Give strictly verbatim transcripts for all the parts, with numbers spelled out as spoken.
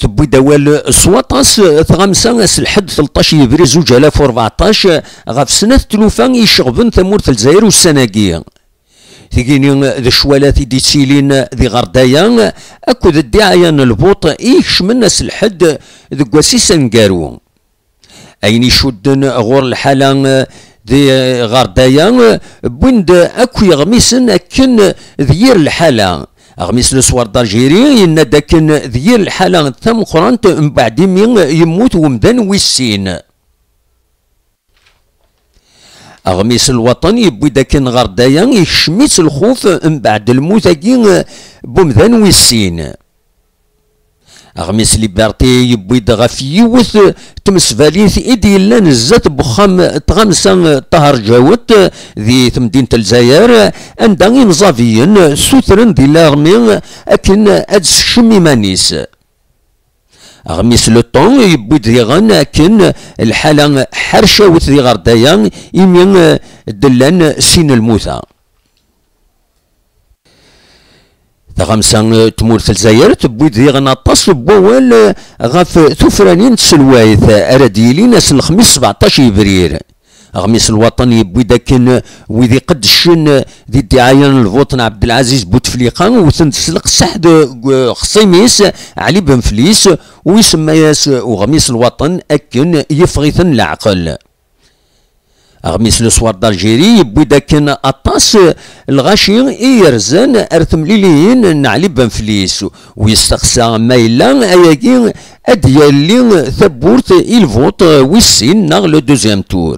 Tewwi-d awal s waṭas tɣamsa ass n lḥedd tleṭṭac yebrir zuǧ alaf u rbeɛṭac ɣef snat tlufa i iceɣben tamurt n Lezzayer ussan-agi. Tigini d ccwalat i d-ittilin di Ɣerdaya akked ddiɛaya n lbuṭ i ikecmen ass n lḥedd deg wass-is aneggaru. Ayen icudden ɣur lḥala di Ɣerdaya, wwin-d akk yeɣmisen akken d yir lḥala. Aɣmis Le Soir d'Algérie yenna-d akken d yir lḥala tameqqrant mbeɛd imi yemmut wemdan wis sin. Aɣmis Lwaṭen yewwi-d akken Ɣerdaya ikcem-itt lxuf mbeɛd lmut-agi n wemdan wis sin. Aɣmis Liberté yewwi-d ɣef yiwet tmesbalit i d-yellan zdat n wexxam n tɣamsa Ṭaher Ǧawet di temdint n Lezzayer, anda imẓabiyen sutren di larmi akken ad sekcem iman-is. Aɣmis Le Temps yewwi-d diɣen akken lḥala ḥercawet di Ɣerdaya imi d-llan sin lmuta. Taɣamsa n tmurt n Lezzayer tewwi-d diɣen aṭas n wawal ɣef tufranin n tselwayt ara d-yilin ass n lexmis sebɛeṭṭac yebrir. Aɣmis Lwaṭen yewwi-d akken wid iqeddcen di ddiɛaya n lbuṭ n Ɛebdelɛaziz Butefliqa wten-d s leqseḥ deg uxṣim-is Ɛli Benflis, u isemma-yas uɣmis Lwaṭen akken yeffeɣ-iten leɛqel. Aɣmis Le Soir d'Algérie yewwi-d akken aṭas n lɣaci i yerzan ar temliliyin n Ɛli Benflis, u yesteqsa ma yella ayagi ad d-yalli tawwurt i lbuṭ wis sin neɣ le deuxième tour.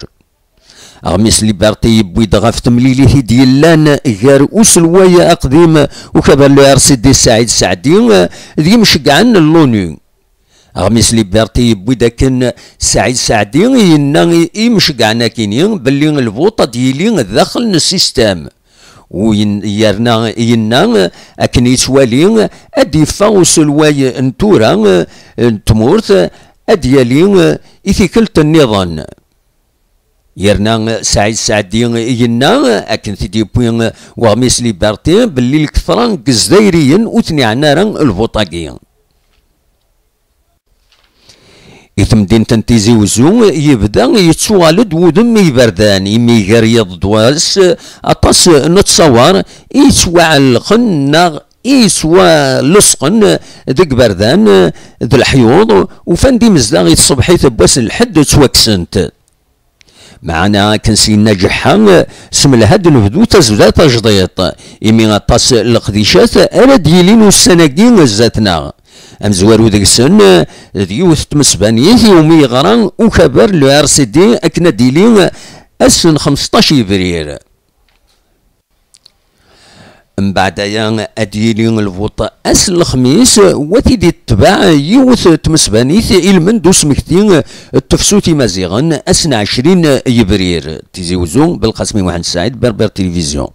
Aɣmis Liberté yewwi-d ɣef temlilit i d-yellan gar uselway aqdim ukabar le R C D Saɛid Saɛdi d yimceggɛen n l'ONU. Aɣmis Liberté yewwi-d akken Saɛid Saɛdi yenna i imceggɛen akini belli lbuṭ ad d-yili daxel n ssistem. U yen-, yerna yenna akken yettwali ad d-yeffeɣ uselway n tura n tmurt, ad d-yali i tikkelt nniḍen. Yerna Saɛid Saɛdi yenna, akken t-id-yewwi weɣmis Liberté, belli lketra n Yezdayriyen ur ten-iɛni ara lbuṭ-agi. I temdint n Tizi Wezzu, yebda yettuɣal-d wudem n yiberdan, imi gar yiḍ d wass, aṭas n ttṣawar i yettwaɛellqen neɣ i yettwalesqen deg iberdan d leḥyuḍ, ufan-d imezdaɣ i tṣebḥit n wass n lḥedd ttwakksent. Meɛna akken s-yenna Ǧeḥḥa, s melha d-nebdu tazwara tajdiṭ, imi aṭas n leqdicat ara d-yilin ussan-agi zdat-neɣ. Amezwaru deg-sen d yiwet n tmesbanit iwumi yeɣra ukabar n le R C D akken ad d-yili ass n xemseṭṭac yebrir. Mbeɛd aya ad d-yili lbuṭ ass n lexmis, wa t-id-itbeɛ yiwet n tmesbanit ilmend usmekti n tefsut imaziɣen ass n ɛecrin yebrir. Tizi Wezzu, Belqasmi Muḥend Saɛid, Berber Télévision.